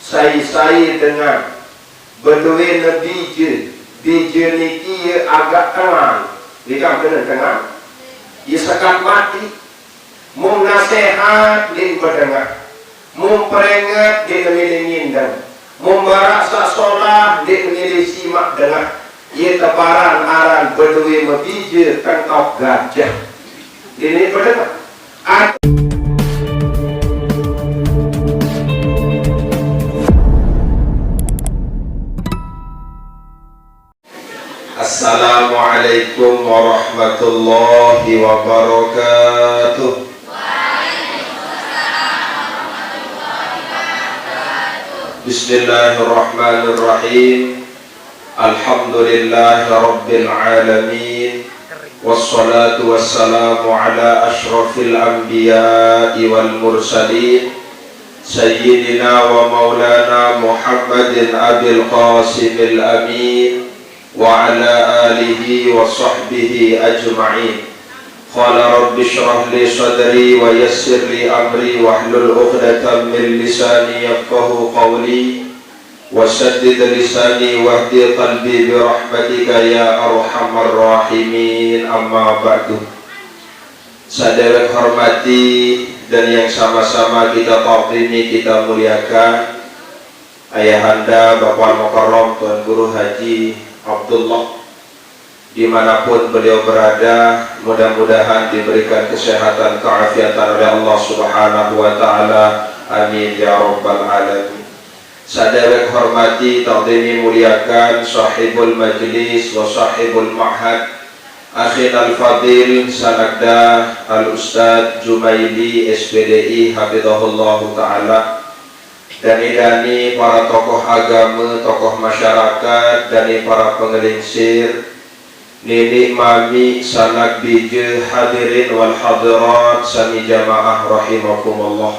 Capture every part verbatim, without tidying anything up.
Sai-sai dengan bedoe ne bije, bije niki ye agak tengan. Dikam kena tengan? Ye sekat mati. Mung nasehat ndeq bedengah, mung peringet ndeq milih ngindeng, mung barak saq solah ndeq milih simaq dengah. Ye teparan aran bedoe mebije tengkok gajah. Ndeq milih bedengah. At- Assalamualaikum warahmatullahi wabarakatuh. Bismillahirrahmanirrahim. Alhamdulillahirabbil alamin. Wassalatu wassalamu ala asyrafil anbiya'i wal mursalin. Sayyidina wa maulana Muhammadin abil qasimil amin. Wa ala alihi wa sahbihi ajma'in. Qala rabbi shrah li sadri wa yassir li amri wahlul uqdatan min lisani yafqahu qawli. Wa saddid lisani wahdi qalbi bi rahmatika ya arhamar rahimin. Amma ba'du. Saq dewek hormati dan yang sama-sama kita ta'zimi, kita muliakan, Ayahanda Bapak Mukarram Tuan Guru Haji Abdullah, di mana pun beliau berada, mudah-mudahan diberikan kesehatan, keafiatan oleh Allah Subhanahu wa taala. Amin ya rabbal alamin. Saq dewek hormati, ta'zimi, muliakan sahibul majlis wa sahibul ma'had, akhinal fadil Sanakda Al Ustadz Jumaili S P D I hafizahullahu taala. Dani-dani para tokoh agame, tokoh masyarakat, dani para pengelingsir, niniq mamiq, sanak bije, hadirin wal hadirat, sami jamaah rahimakumullah.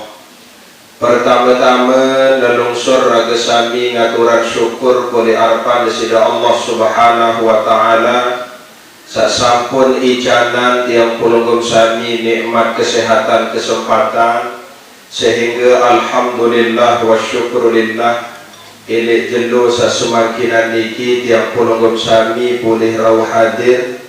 Pertame-tame, lelungsur rage sami ngaturang syukur kuli arepan Deside Allah Subhanahu wa Ta'ala, saq sampun icanan tiang pelungguh sami nikmat kesehatan, kesempatan, sehingge alhamdulillah wa syukurillah, ileq jelo saq semangkinan niki tiang pelungguh sami polih rauh hadir,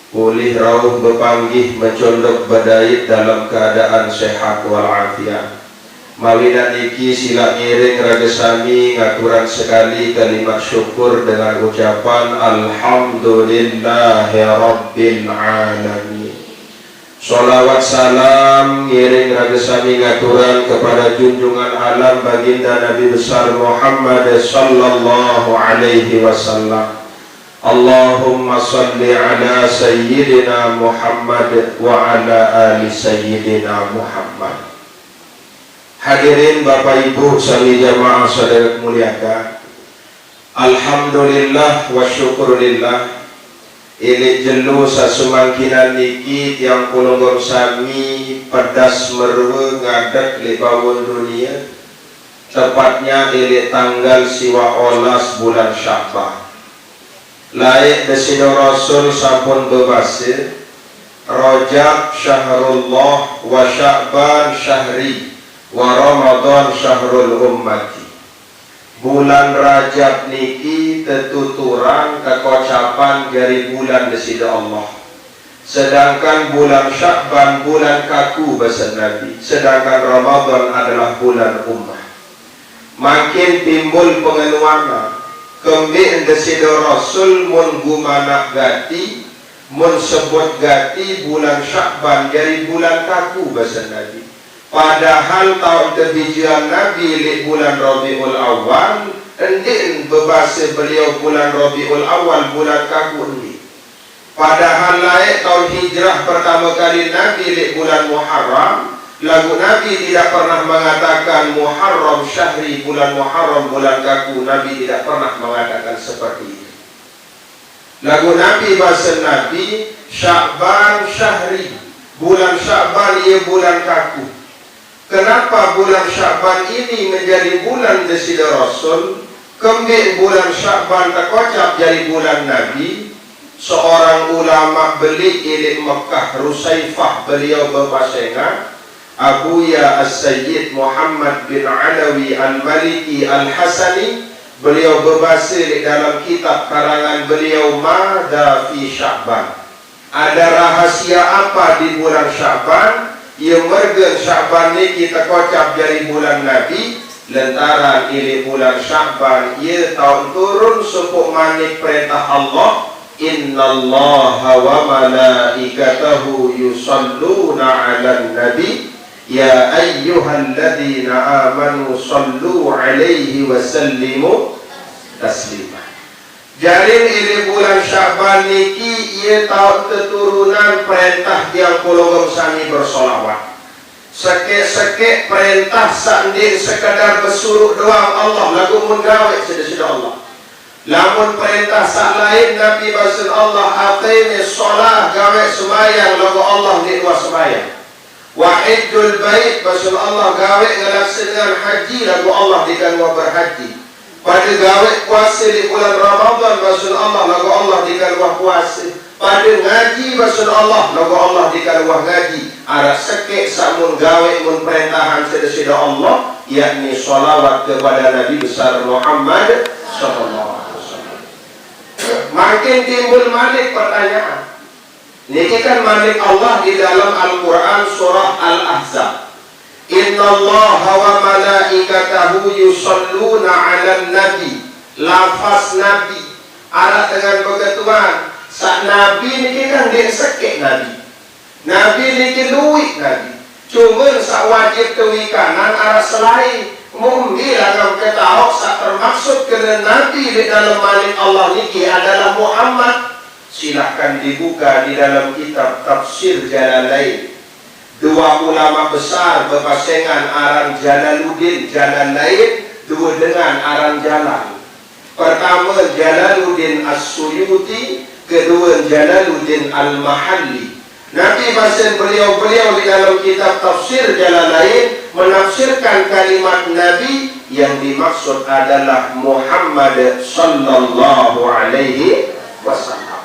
polih rauh bepanggih mecondok bedait dalam keadaan sehat wal afiat. Mawinan niki, silaq ngiring rage sami ngaturang sekali kalimat syukur dengan ucapan alhamdulillahirabbil alamin. Sholawat salam ngiring rage sami ngaturang kepada junjungan alam Baginda Nabi besar Muhammad sallallahu alaihi wasallam. Allahumma shalli ala Sayyidina Muhammad wa ala ali Sayyidina Muhammad. Hadirin Bapak Ibu sami jamaah saq dewek muliakan. Alhamdulillah wa syukurillah. Ileq jelo saq semangkinan niki tiang pelungguh sami pedas merue ngadek leq bawon dunie. Tepatnya ileq tanggal siwaq olas bulan Sya'ban. Laeq Deside Rasul sampun bebase, "Rajab syahrullah wa Sya'ban syahri wa Ramadan syahrul ummati." Bulan Rajab niki tetuturan tekocapan jari bulan Deside Allah. Sedangkan bulan Sya'ban bulan kaku, basen Nabi. Sedangkan Ramadan adalah bulan ummah. Mangkin timbul pengenuan, kembeq Deside Rasul mun gumanaq gati, mun sebut gati bulan Sya'ban jari bulan kaku, basen Nabi. Padahal taun tebijean Nabi leq bulan Rabiul Awal, ndeqn bebase beliau bulan Rabiul Awal bulan kaku, ndeq. Padahal laeq taun hijrah pertame kali Nabi leq bulan Muharram, laguq Nabi tidak pernah mengatakan Muharram syahri, bulan Muharram bulan kaku, Nabi tidak pernah mengatakan seperti itu. Laguq Nabi, basen Nabi, Sya'ban syahri, bulan Sya'ban ie bulan kaku. Kenapa bulan Sya'ban ini menjadi bulan Deside Rasul? Kembeq bulan Sya'ban tekocap jari bulan Nabi? Seorang ulama beleq ileq Mekah, Rusaifah, beliau bebase engat, Abuya As-Sayyid Muhammad bin Alawi Al-Maliki Al-Hasani, beliau berbahasa di dalam kitab karangan beliau Madha fi Sya'ban. Ada rahasia apa di bulan Sya'ban? Ia mergen Sya'ban niki tekocap jari bulan Nabi, lantaran ili bulan Sya'ban ia tau turun sepuk manik perintah Allah, "Innallaha wa malaikatahu yusalluna 'alan nabi, ya ayyuhalladzina amanu sallu 'alaihi wa sallimu taslima." Jarin ili bulan Sya'ban niki ia tau teturunan perintah tiang pulungem sami bersolawat. Sekek-sekek perintah sandi sekadar besuruk doang Allah lagu mun gawe sida-sida Allah. Lamun perintah selain Nabi basen Allah, "Aqimis shalah," gawe sembahyang lagu Allah di luar sembahyang. "Wa hijjul bait," basen Allah, gawe ngelaksanekan haji lagu Allah di kan wah berhaji. Pada gawe puasa di bulan Ramadan basen Allah lagu Allah di kan wah puasa. Pada ngaji basen Allah lagu Allah di kan wah ngaji. Arah sekek samun gawe mun perintahan sida-sida Allah, yakni salawat kepada Nabi besar Muhammad sallallahu alaihi wasallam. Makin timbul malik pertanyaan. Niki kan manik Allah di dalam Al-Quran surah Al-Ahzab. "Innallaha wa malaikatahu yusalluna 'alan nabi." Lafaz nabi. Arah dengan beketuan. Sak nabi niki kan dia sekek nabi. Nabi niki luik nabi. Cuman sak wajib tewikanan arah selai. Mumbi langam ketauk sak termaksud kena nabi di dalam manik Allah niki adalah Muhammad. Silahkan dibuka di dalam kitab Tafsir Jalalain. Dua ulama besar bepasengan aran Jalaluddin Jalalain, dua dengan aran Jalal. Pertama Jalaluddin As-Suyuti, kedua Jalaluddin Al-Mahalli. Nabi basen beliau-beliau di dalam kitab Tafsir Jalalain menafsirkan kalimat Nabi yang dimaksud adalah Muhammad sallallahu alaihi wasallam.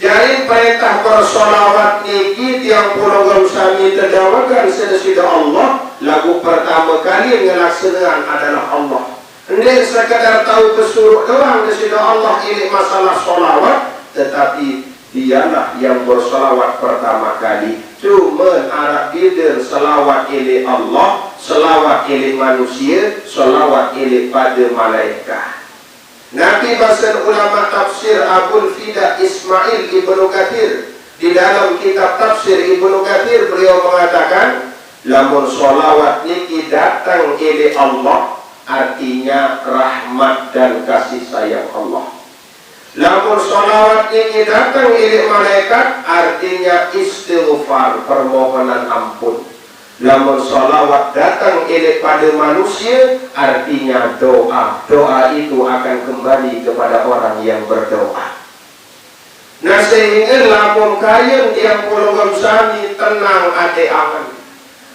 Jarin perintah bersolawat niki tiang pulungem sami tedawakan sida-sida Allah, lagu pertama kali ngelaksanekan adalah Allah. Ndik sekadar tau pesuruk doang sida Allah ilik masalah solawat, tetapi dialah yang bersolawat pertama kali. Cuman arah bidang selawat ilik Allah, selawat ilik manusia, selawat ilik pada malaikat. Nabi basen ulama tafsir Abul Fida Ismail Ibnu Katsir, di dalam kitab tafsir Ibnu Katsir beliau mengatakan, lamun solawat niki datang ilik Allah, artinya rahmat dan kasih sayang Allah. Lamun solawat niki datang ilik malaikat, artinya istighfar, permohonan ampun. Lamun solawat datang ilik pada manusia, artinya doa. Doa itu akan kembali kepada orang yang berdoa. Nah, sehingga lamun kayun tiang pulungem sami tenang ate angen,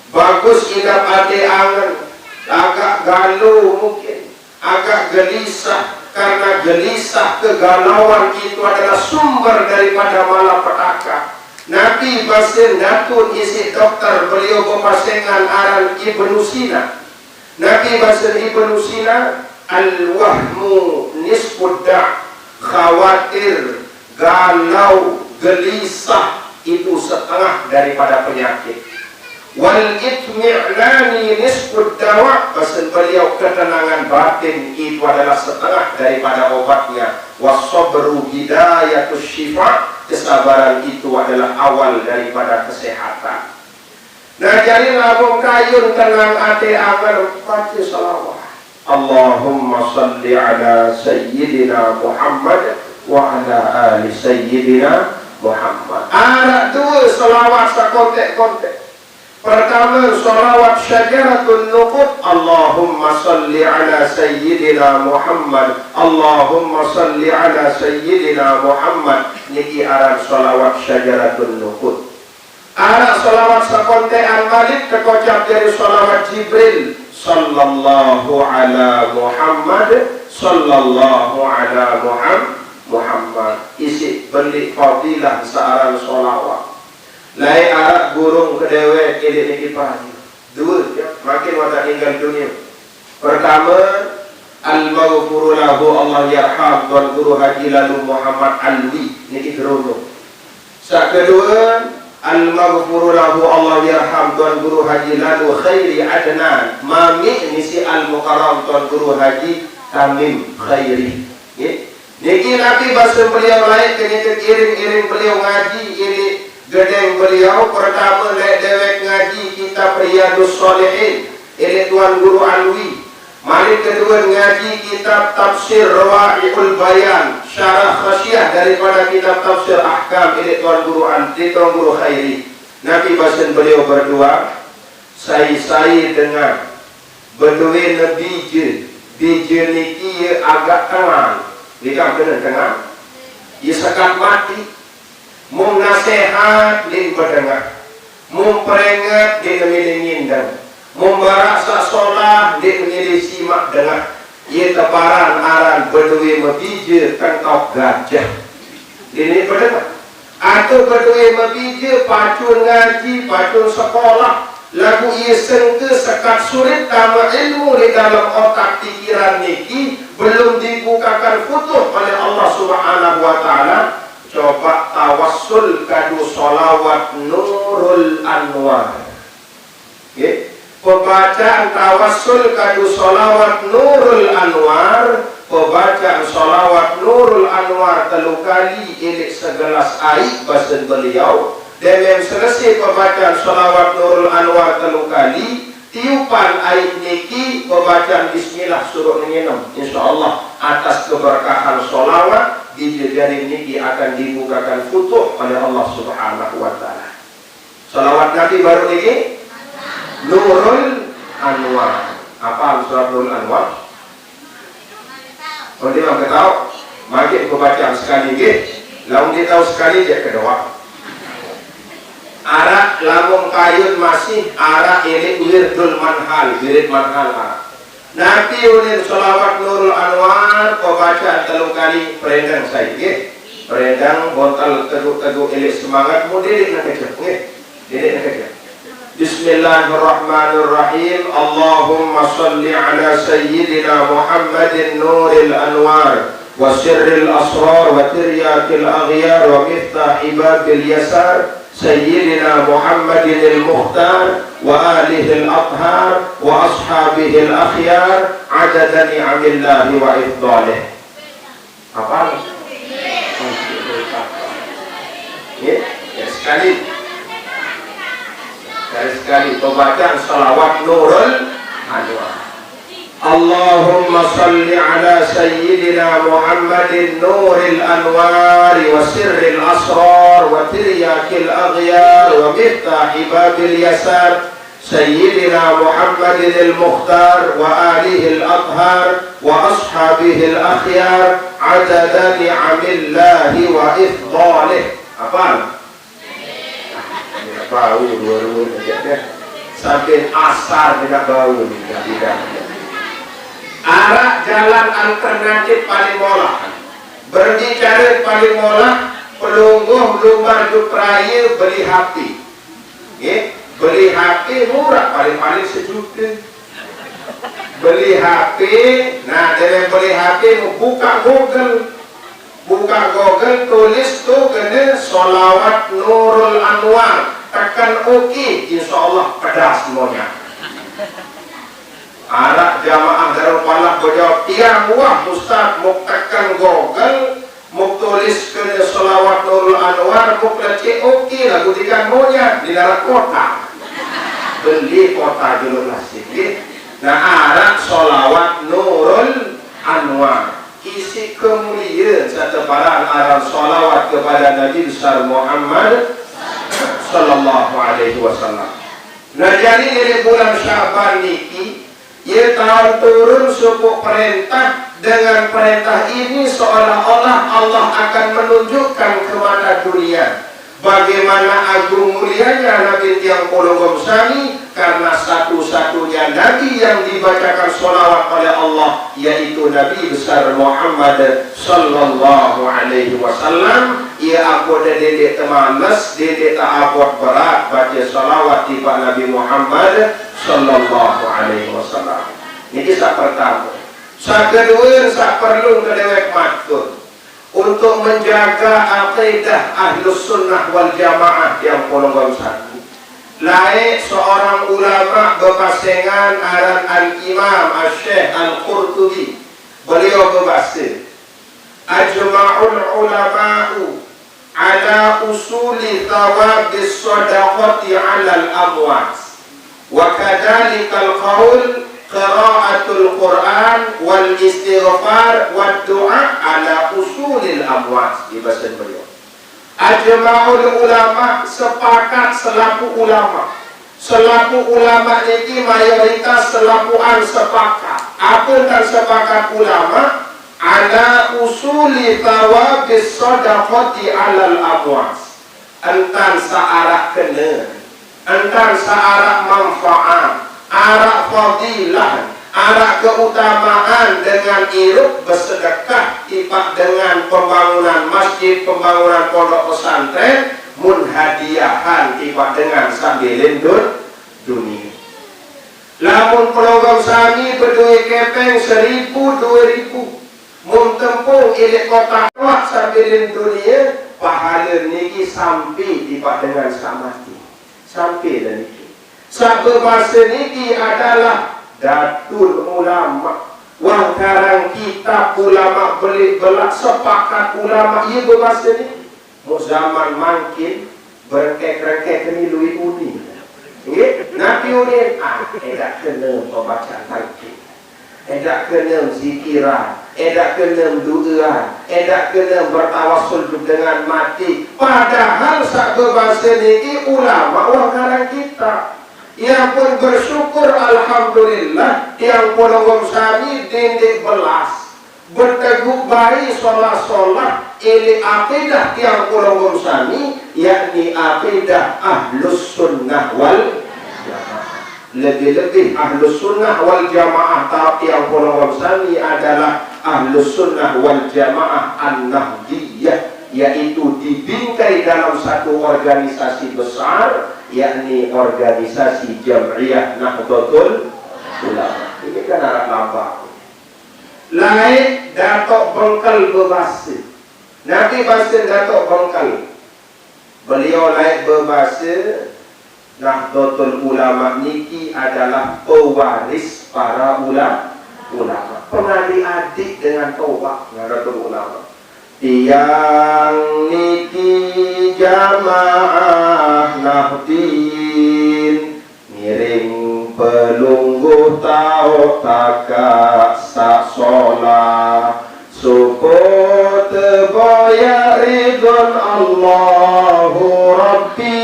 bagus idap ate angen, agak galau mungkin, agak gelisah, karena gelisah kegalauan itu adalah sumber daripada malapetaka. Nabi basen datun isi dokter beliau bepasengan aran Ibnu Sina. Nabi basen Ibnu Sina, "Al-wahmu nisfud da'." Khawatir, galau, gelisah itu setengah daripada penyakit. "Wal itmi'nani nisfud dawa'," basen beliau ketenangan batin itu adalah setengah daripada obatnya. "Was sabru bidayatus syifa," kesabaran itu adalah awal daripada kesehatan. Nah, jarin lamun kayun tenang ate angen baca salawat. Allahumma salli ala Sayyidina Muhammad wa ala ali Sayyidina Muhammad. Arah dua salawat sakontek-kontek. Pertama, salawat syajaratun nuqud. Allahumma salli ala Sayyidina Muhammad. Allahumma salli ala Sayyidina Muhammad. Niki aran salawat syajaratun nuqud. Arah salawat sakontekan malik tekocap jari salawat Jibril, "Sallallahu ala Muhammad, sallallahu ala Muham-, Muhammad." Isi beli fadilah searan salawat. Lai arah burung kedewek ilik niki payu. Dua, ya, makin watak ninggal dunia. Pertama, al-maghfuru lahu Allah yarham Tuan Guru Haji Lalu Muhammad Alwi, niki Gerono. Sak kedua, al-maghfuru lahu Allah yarham Tuan Guru Haji Lalu Khairi Adnan, mami nisi al-mukarram Tuan Guru Haji Tamim Khairi. Nggih. Niki napi basa beliau lain kenyata iring-iring beliau ngaji ini gedeng beliau pertama lek dewek ngaji kitab Riyadus Salihin ini Tuan Guru Alwi. Mari kedua ngaji kitab Tafsir Rawa'iul Bayan, syarah khasyah daripada kitab Tafsir Ahkam ini Tuan Guru Anti, Tuan Guru Khairi. Nabi basen beliau berdua, sai-sai dengar, beduwe ne bije, bije niki ye agak tengan, dikam kena tengan, ye sekat mati, mung nasehat din bedengah, mung peringat din milih ngindeng, mung barak sak solah din milih simak dengah, ye teparan aran beduwe mebije tengkau gajah. Dini bedengah. Atau beduwe mebije pacun ngaji, pacun sekolah, lagu ye sengke sekat sulit tama ilmu di dalam otak pikiran niki belum dibukakan futuh oleh Allah Subhanahu wa Ta'ala. Coba tawassul kadu solawat Nurul Anwar. Nggih. Pembacaan tawassul kadu solawat Nurul Anwar, pembacaan solawat Nurul Anwar telu kali ilik segelas air basen beliau. Demem selesai pembacaan solawat Nurul Anwar telu kali, tiupan air niki pembacaan bismillah suruh nginem. Insyaallah atas keberkahan solawat di jejari niki akan dibukakan futuh oleh Allah Subhanahu wa Ta'ala. Salawat Nabi baru niki Nurul Anwar. Apa surat Nurul Anwar? Kalau dia orang tahu, mari kita baca sekali nggih. Lamun dia tahu sekali dia kedua. Arak lamun kayun masih arak ini wirdul manhal, wirid manhal arak. Nabi ulin salawat Nurul Anwar pembacaan telu kali perendang saya nggih. Perendang bontal teguk-teguk ilik semangat mu didik nak kejap nggih. Didik nak kejap. Bismillahirrahmanirrahim. Allahumma salli ala sayyidina Muhammadin nuril anwar wa sirril asrar wa tiryakil aghyar wa miftahi babil yasar. Sayyidina Muhammadinil Mukhtar wa alihil athhar wa ashabihil akhyar adada ni'amillahi wa ifdalih. Apa? Ya, ya, sekali. Sekali-sekali pembacaan salawat Nurul Anwar. اللهم صل على سيدنا محمد نور الأنوار وسر الأسرار وترياك الأغيار ومفتاح باب اليسار سيدنا محمد المختار وآله الأطهار وأصحابه الأخيار عدد نعم الله وإفضاله. Hafal? Bau dua-dua ni dia. Sampai asar dia bau ni, dah tidak. Arak jalan alternatif paling molah. Berbicara paling molah, pelungguh lumbar jupraya beli H P. Nggih, beli H P murah, paling-paling sejuta. Beli H P, nah, dengan beli H P, buka Google. Buka Google, tulis tu kena solawat Nurul Anwar. Tekan OK, insya Allah pedas semuanya. Arak jamaah Darul Falah bejawab, tiang wah Ustaz, muk tekan Google, muk tulis kena solawat Nurul Anwar, muk lecek OK, lagu tiga monya di darat kota. Beli kota dulu lah sikit. Nah, arak solawat Nurul Anwar. Isi kemuliaan serta barang aran salawat kepada Nabi besar Muhammad sallallahu alaihi wasallam. Nah, jadi dari bulan Syaban niki, ia tahu turun suku perintah. Dengan perintah ini seolah-olah Allah akan menunjukkan kepada dunia bagaimana agung mulianya Nabi tiang polonggom sami, karena satu-satunya Nabi yang dibacakan salawat oleh Allah, yaitu Nabi besar Muhammad sallallahu alaihi wasallam. Iya ampun dede temalas, dede tak abot berat baca salawat tipaq Nabi Muhammad sallallahu alaihi wasallam. Niki saq pertame. Saq kedue, saq perlu kedewek matur, untuk menjaga aqidah Ahlus Sunnah wal Jamaah yang polonggong sami. Laeq seorang ulama bepasengan aran Al-Imam Asy-Syaikh Al-Qurtubi. Beliau bebase, "Ajma'ul ulama'u ala usuli thawabis sadaqati alal amwat. Wa kadzalikal qaul qiraatul Qur'an wal istighfar wad du'a ala usulil amwat." Di base beliau. "Ajma'ul ulama," sepakat selapuq ulama. Selapuq ulama niki mayoritas selapuqan sepakat. Ape entan sepakat ulama? "Ala usuli thawabis sadaqati alal amwat." Entan saq araq kene, entan saq araq manfaat, araq fadilah, araq keutamaan dengan irup besedekah tipaq dengan pembangunan masjid, pembangunan pondok pesantren, mun hadiahan tipaq dengan saq bilin dun-, dunie. Lamun pelonggong sami bedoe kepeng seribu, due ribu, mun tempung ileq kotak awak saq bilin dunie, pahale niki sampe tipaq dengan saq mati. Sampe le niki. Saq bebase niki adalah Datul Ulama. Wah, karang kitab ulama, beleq belaq sepakat ulama, ie bebase niki. Muq zaman mangkin, berengkek-rengkek keni lueq uni. Nggih, napi unin? Ah, edaq kene pembacaan talqin. Edaq kene zikiran, edaq kene du'ean, edaq kene bertawassul dengan mati. Padahal saq bebase niki ulama wah ngarang kitab. Ia pun bersyukur, alhamdulillah, tiang polonggong sami dendeq belas. Beteguq bae solah-solah, eleq aqidah tiang polonggong sami, yakni aqidah Ahlus Sunnah wal Jamaah. Lebih-lebih Ahlus Sunnah wal Jamaah, ta-, tiang polonggong sami adalah Ahlus Sunnah wal Jamaah An-Nahdiyah, yaitu dibingkai dalam satu organisasi besar, yakni organisasi Jam'iyah Nahdlatul Ulama. Ini kan araq lambang. Laeq Datoq Bengkel bebase. Napi base Datoq Bengkel? Beliau laeq bebase, Nahdlatul Ulama niki adalah pewaris para ula-, ulama. Pengadik-adik dengan toaq Nahdlatul Ulama. Tiang niki jamaah Nahdien, ngiring pelungguh taoq takaq saq solah, supo teboyaq ridon Allahu Rabbi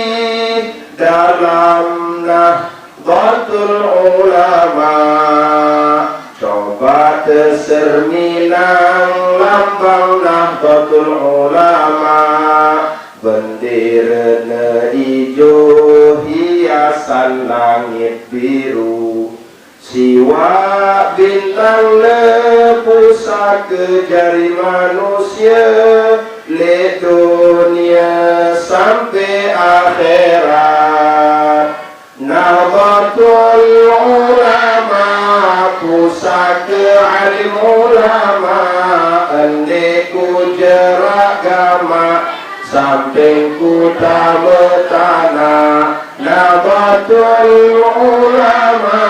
dalam Nahdlatul Ulama. Coba teserminang lambang Nahdlatul Ulama, benderene ijo, hiasan langit biru. Siwaq bintangne pusake jari manusie, leq dunie sampe akhirat. Nahdlatul Ulama, pusake alim ulama, ndeq kujerak gamaq, samping kutame tanaq. Nahdlatul Ulama,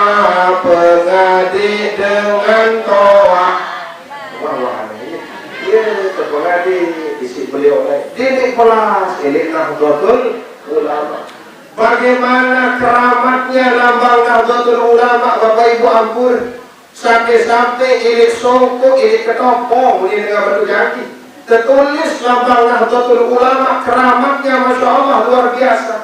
pengadik dengan toaq. Wah, wah, aneh. Ye, tepengadik, isiq beliau naik. Didik pelas, ilik Nahdlatul Ulama. Bagaimana keramatnya lambang Nahdlatul Ulama, Bapak Ibu ampun? Sampai-sampai ilik songkok, ilik ketopong, ini dengan batu jangki. Tetulis lambang Nahdlatul Ulama, keramatnya Masya Allah luar biasa.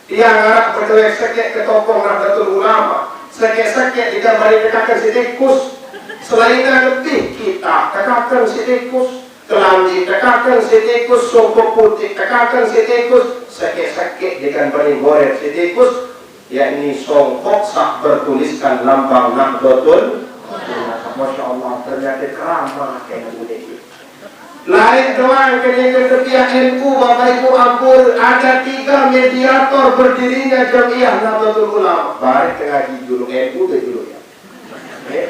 Tiang araq bedoe sekeq ketopong Nahdlatul Ulama. Sekeq-sekeq digambari tekaken siq tikus. Selainan lebih kitab tekaken siq tikus. Kelambi tekaken siq tikus, songkok putiq tekaken siq tikus. Sekeq-sekeq digambari goret siq tikus. Yakni songkok saq bertuliskan lambang Nahdlatul Ulama. Masya Allah, ternyata keramat kayak gini. Lain doang kene ke tepiak N U, Bapak Ibu ampun, ada tiga mediator berdirinya Jam'iyah Nahdlatul Ulama. Bareh tengah julu N U tu julu ya. Eh.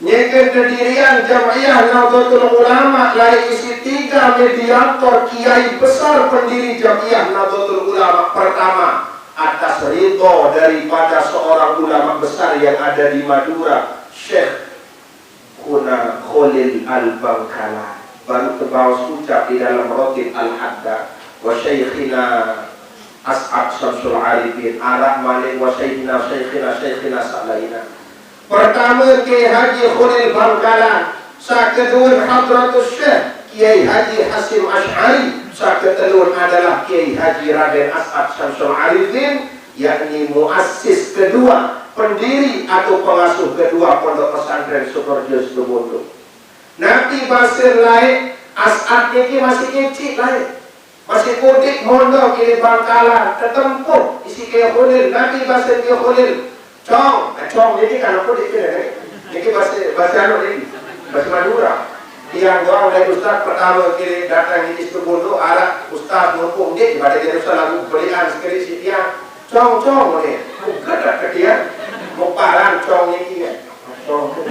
Nyeken kedirian Jam'iyah Nahdlatul Ulama lain isi tiga mediator kiai besar pendiri Jam'iyah Nahdlatul Ulama. Pertama, atas ridho daripada seorang ulama besar yang ada di Madura, Syekh Khuna Kholil Al-Bangkalan. Baru tebaos ucap di dalam Rotib Al-Hadda, wa Syaikhina As'ad Syamsul Arifin, arak malik wa Syaikhina, Syaikhina, Syaikhina Sa'laina. Pertama, Kiai Haji Kholil Bangkalan, sakeduan Hadratus Syekh Kiai Haji Hasyim Asy'ari, saketelun adalah Kiai Haji Raden As'ad Syamsul Arifin, yakni muassis kedua, pendiri atau pengasuh kedua Pondok Pesantren Sukorejo Situbondo. Napi basa lain, As'ad niki masih kecik lain. Masih kodik mondok di Bangkalan, tetempuh isi Kiai Kholil, napi basa Kiai Kholil. Cong, ah, cong niki kan apa dik kira niki? Niki basa, basa anu niki, basa Madura. Tiang doang dari ustaz pertama kira datang di Situbondo, arak ustaz mumpung dik, pada jadi ustaz lagu belian sekali si tiang. Cong, cong ni, bukan tak ke tiang, muparan cong niki ya. Cong tu,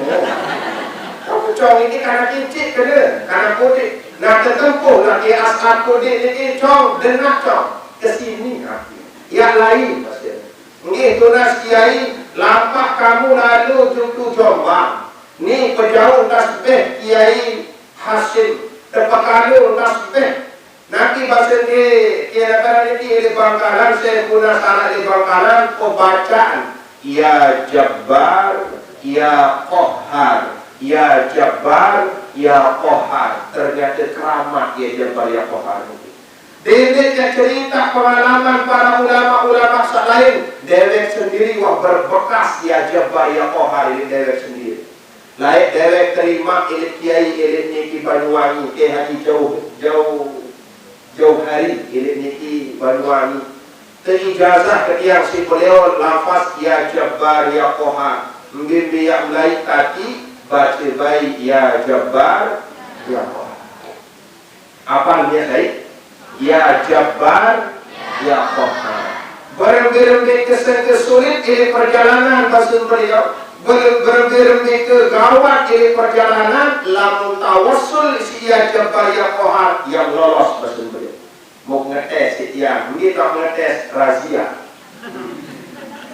cong niki karena kicik kena, karena kodik. Nah, tetempuh lagi As'ad kodik niki, cong, denak cong, ke sini hati. Yang lain pasti. Nggih, tunas Kiai, lampah kamu lalu jutu Jombang. Ni pejauh tasbih Kiai Hasyim, tepekalu tasbih. Nanti basa ke, ke apa niki, di Bangkalan, saya guna salah di Bangkalan, pembacaan. Ya Jabbar, Ya Qahhar, Ya Jabbar, Ya Qahhar. Ternyata keramat Ya Jabbar, Ya Qahhar niki. Dewek cerita pengalaman para ulama-ulama selain dewek sendiri wah berbekas Ya Jabbar, Ya Qahhar ini dewek sendiri. Lain dewek terima ilit kiai ilit niki Banyuwangi, Kiai Haji Jauh, Jauh, Jauh Hari ilit niki Banyuwangi. Terijazah ke tiang si beliau lafaz Ya Jabbar, Ya Qahhar. Mbimbing yang mulai tadi baca baik Ya Jabbar, Ya Qahhar. Apa dia tadi? Ya Jabbar, Ya Qahhar. Berembe-rembe kesengke sulit ini perjalanan, maksud beliau. Ber-, berembe-rembe ke gawat ini perjalanan, lamun tawassul si Ya Jabbar, Ya Qahhar yang lolos, maksud beliau. Mau ngetes si tiang, begitu ngetes razia.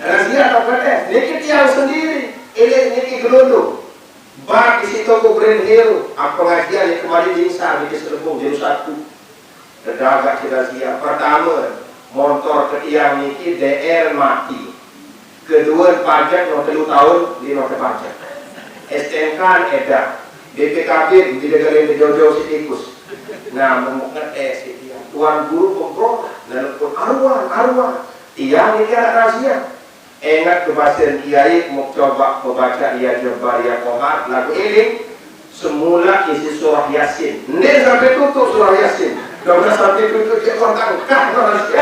Razia atau ngetes? Niki tiang sendiri, ini niki gelundung. Bab isi toko Green Hill, ah, pengajian yang kemarin di Insar di Keselebung, jam satu. Terdapat si razia. Pertama, motor ke tiang niki D R mati. Kedua, pajak noh telu tahun, di noh terpajak. S T N K edah. B P K B, bila kalian terjauh-jauh si tikus. Nah, mau ngetes si tiang. Tuan guru pemprov, nelpon, aruan, aruan. Tiang niki anak razia. Ingat kepastian kiai, mau coba membaca Ya Jabbar, Ya Qahhar, lagu ini semula isi surah Yasin. Ini sampai tutup surah Yasin. Dah sampai tutup dia orang tangkap orang Yasin.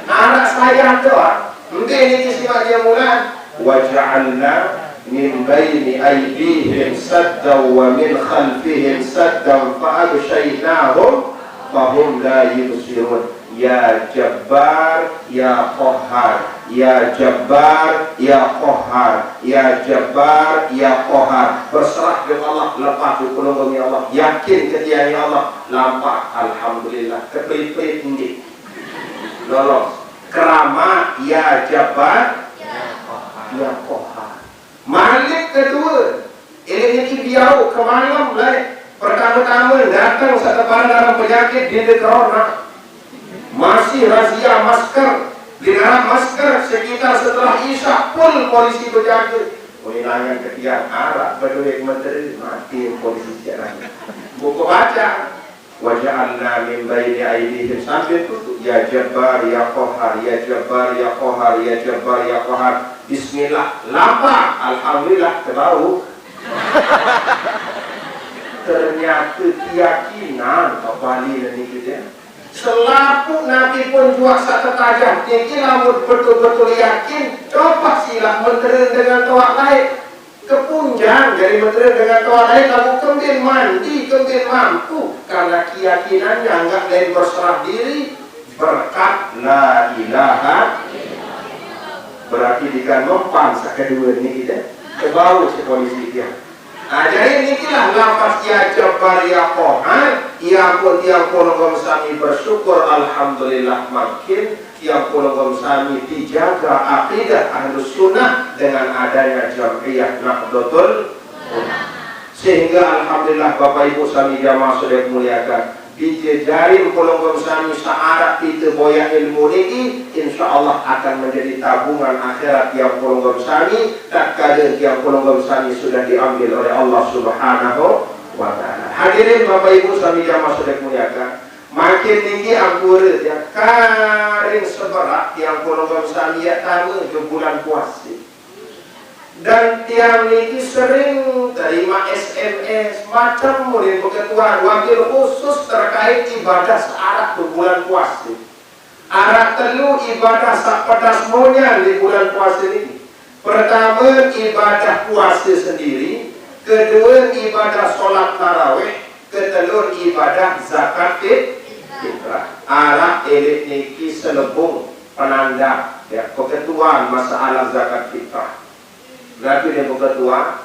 Anak saya tu, ah. Mungkin ini isi dia mula. Wa ja'alna min baini aydihim saddan wa min khalfihim saddan fa aghshaynahum fahum la yubsirun. Ya Jabbar, Ya Qahhar, Ya Jabbar, Ya Qahhar, Ya Jabbar, Ya Qahhar. Berserah ke Allah, lepas ke pelunggung Ya Allah. Yakin ke tiang Ya Allah. Lampak, alhamdulillah. Keperit-perit nggih. Lolos. Keramat, Ya Jabbar, Ya Qahhar. Malik kedua, ini niki biau ke malam lai. Pertama-tama datang setepan dalam penyakit di corona. Masih razia masker, di dalam masker sekitar setelah Isya full polisi berjaga. Wilangan ketiak arak berduit menteri mati polisi siaran. Buku baca. Wa ja'alna min baini aydihim, sambil tutup, Ya Jabbar, Ya Qahhar, Ya Jabbar, Ya Qahhar, Ya Jabbar, Ya Qahhar. Bismillah, lapar, alhamdulillah, terbau. Ternyata keyakinan kembali dan itu dia. Selaku Nabi pun juga satu tajah tinggi, namun betul-betul yakin, coba silap menteri dengan tuak lain. Kepunjang dari menteri dengan tuak lain, lalu Kembin mandi, kembin mampu, karena keyakinannya nggak lain berserah diri berkat la ilaha. Berarti dikan mempan sakedua ni kita. Kebau si polisi dia. Nah, jadi inilah lafaz ya Jabbar ya Qahar. Ya pun tiang polong sami bersyukur, alhamdulillah, makin tiang polong sami dijaga akidah ahlus sunnah dengan adanya jam'iyah Nahdlatul Ulama. Sehingga alhamdulillah Bapak Ibu sami jamaah sudah muliakan. Dijejarin polong sami saarak kita boya ilmu niki, insya Allah akan menjadi tabungan akhirat tiang polong sami, tatkala tiang polong sami sudah diambil oleh Allah Subhanahu wa Ta'ala. Hadirin Bapak Ibu sami jamaah sudah muliakan, makin niki ampura ya, karing seberak tiang polong sami ya tama jo bulan puasa. Dan tiang niki sering terima S M S macam mudin beketuan, wabil khusus terkait ibadah saarak tu bulan puasa. Arak telu ibadah sak pedas monyan di bulan puasa niki. Pertama, ibadah puasa sendiri. Kedua, ibadah solat tarawih. Ketelun, ibadah zakat fit-, fitrah. Arak elit niki selebung penanda ya, beketuan masalah zakat fitrah. Berarti dia beketuan,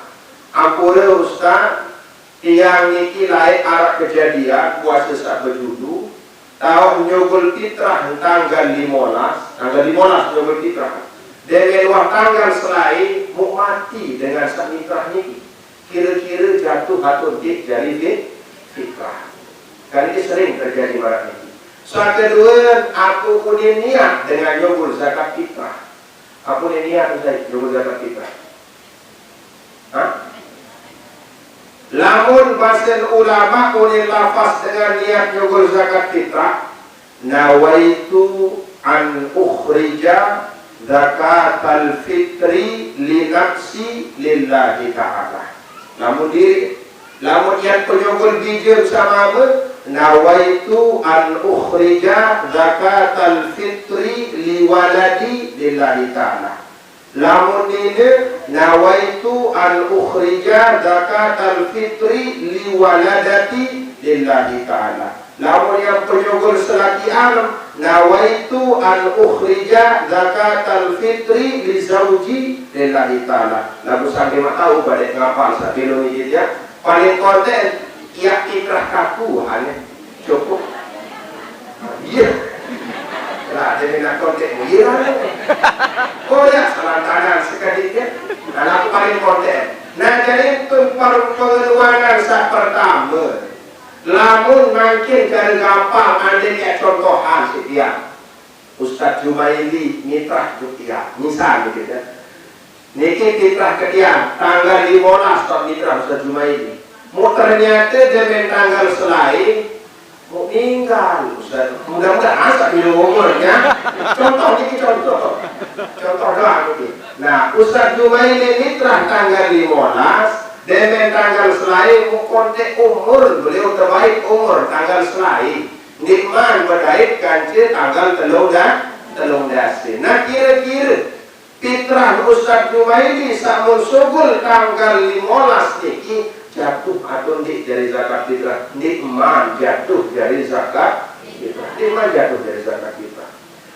ampura Ustaz, tiang niki lain arak kejadian puasa sak bejudu, taun nyogol fitrah tanggal lima belas, tanggal lima belas nyogol fitrah. Dengan wah tanggal selai, muk mati dengan sak fitrah niki. Kira-kira jatuh atau dik jari fit-, fitrah. Kan ini sering terjadi marak niki. Sakedua, apa pun niat dengan nyogol zakat fitrah. Apa ni niat Ustaz, nyogol zakat fitrah? Hah? Lamun basen ulama unin lafaz dengan niat nyogol zakat fitrah, nawaitu an ukhrija zakatal fitri li nafsi lillahi ta'ala. Lamun diri, lamun niat penyogol bijil sama apa, nawaitu an ukhrija zakatal fitri li waladi lillahi ta'ala. Lamun nini, nawaitu an ukhrija zakatal fitri li waladati lillahi ta'ala. Lamun yang penyogol selaki anem, nawaitu an ukhrija zakatal fitri li zauji lillahi ta'ala. Lagu sampai mak tahu pada ngapal sampai lu mikir ya. Paling konten, ya fitrah kaku, aneh. Cukup. Iya. Lah, jadi nak konten. Iya. Oh ya, salah tangan sekali ya. Nah, aku paling konten. Nah, jadi itu per-, pengeluaran saat pertama. Lamun makin dari gampang, andai kayak contohan sih dia. Ustaz Jumaili mitrah Jogja. Misal gitu ya. Niki fitrah ke tiang, tanggal lima belas taun fitrah Ustaz Jumaili. Mau ternyata demen tanggal selai, mau meninggal Ustaz. Mudah-mudahan sambil umurnya. Contoh niki contoh. Contoh doang niki. Nah, Ustaz Jumaili fitrah tanggal lima belas, demen tanggal selai, mau kontak umur, beliau terbaik umur tanggal selai. Nikmat bedait kance tanggal telung dah, telung dasa. Nah, kira-kira fitrah Ustaz Jumaili samun sugul tanggal lima belas niki jatuh atau ndik dari zakat fitrah? Ndik man jatuh dari zakat fitrah. Ndik man jatuh dari zakat fitrah.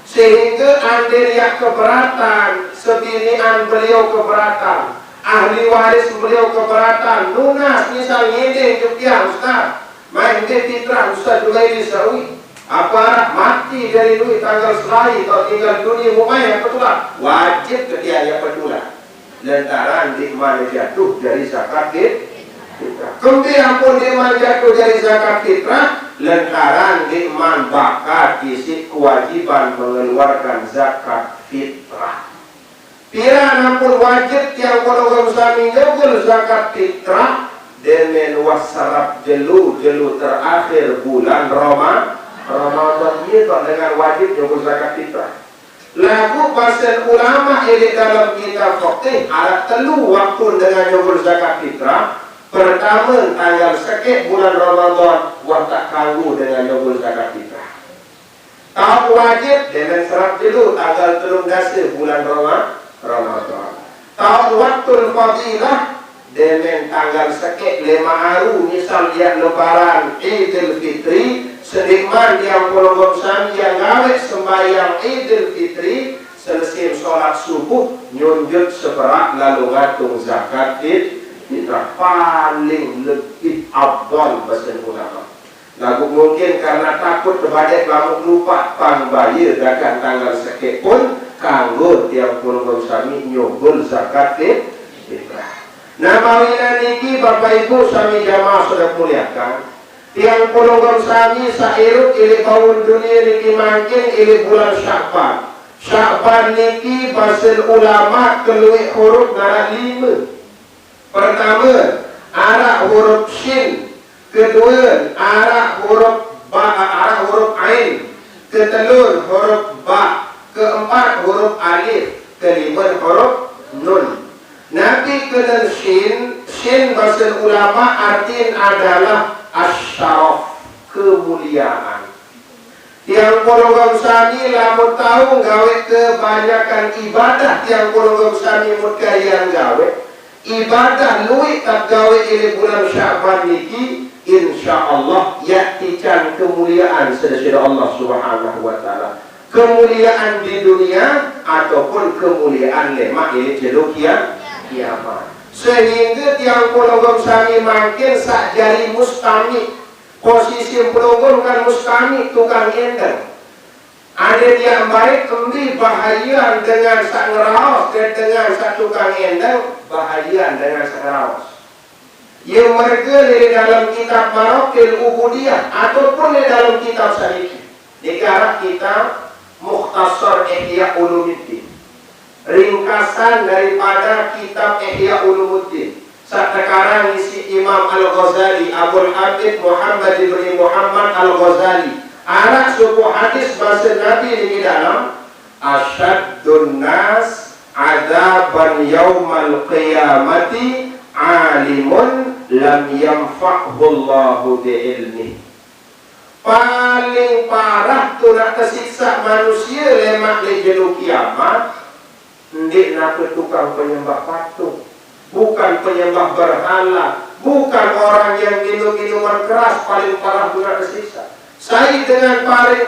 Sehingga andai yang keberatan, sebinian beliau keberatan, ahli waris beliau keberatan, nunas misal ngedeng ke tiang, Ustaz. Main dia fitrah Ustaz Jumaili Sawi. Apa arah mati dari duit tanggal selai atau tinggal dunia mau main apa tulah? Wajib ke dia yang bertulah. Lantaran di mana jatuh dari zakat fit-, fitrah. Kempi ampun di mana jatuh dari zakat fitrah, lantaran di mana bakat isi kewajiban mengeluarkan zakat fitrah. Pira nampun wajib tiang kodong sami nyugul zakat fitrah, demen wah serap jelu, jelu terakhir bulan Roma-, Ramadan. Iya kok dengan wajib nyugul zakat fitrah. Lagu pasal ulama ini dalam kitab fikih ada telu waktu dengan nyugul zakat fitrah. Pertama, tanggal sekek bulan Ramadan, wah tak kanggu dengan nyugul zakat fitrah. Taun wajib, demen serap jelu tanggal telung dasa bulan Roma-, Ramadan. Taun waktul fadilah, Demen tanggal sekek lema aru, misal dia lebaran Idul Fitri, sendeqman tiang pelungguh sami nyang gaweq sembahyang Idul Fitri, selesai sholat subuh, nyunjut seberaq lalu ngatung zakat fit-, fitrah. Paling lebih afdal basen ulama. Laguq mungkin karena takut tebadeq lamuq lupaq, pang baye dakaq tanggal sekek pun kanggo tiang pelungguh sami nyugul zakat fit-, fitrah. Nah, mawinan niki, Bapak Ibu sami jamaah saq muliakan, tiang pelungguh sami saq irup ileq baun dunie niki mangkin ileq bulan Sya'ban. Sya'ban niki basen ulama kelueq huruf naraq lime. Pertame, araq huruf syin. Kedue, araq huruf ba, araq huruf ain. Ketelun, huruf ba. Keempat, huruf alif. Kelime, huruf nun. Napi kenen syin? Syin basen ulama artin adalah asyaraf, kemuliaan. Tiang pelungguh sami lamun tao gaweq kebanyakan ibadah, tiang pelungguh sami mut kalian gaweq ibadah lueq taq gaweq ileq bulan Sya'ban niki, insyaallah yaq tican kemuliaan side-side Allah Subhanahu wa Ta'ala. Kemuliaan di dunia ataupun kemuliaan lemaq ileq jelo kia-, kiamat. Sehingge tiang pelungguh sami mangkin saq jari mustami. Posisi pelungguh kan mustami, tukang endeng. Adeq tiang baik embe bahayean dengan saq ngeraos dait dengan saq tukang endeng, bahayean dengan saq ngeraos. Ie merge leq dalem kitab Maraqil Ubudiyah ataupun leq dalem kitab saq niki. Niki araq kitab Mukhtasar Ihya Ulumuddin. Ringkasan daripada kitab Ihya Ulumuddin, saq tekarang isiq Imam Al-Ghazali, Abul Habib Muhammad ibni Muhammad Al-Ghazali. Araq sopoq hadis base Nabi niki dalem, "Asyaddun nas adzaban yaumal qiyamati alimun lam yanfa'hullahu bi'ilmih." Paling parah tulak tesiksa manusie lemaq leq jelo kiamat, ndeq nape tukang penyembah patung, bukan penyembah berhala, bukan orang yang minum minuman keras, paling parah tulak tesiksa. Sai dengan paling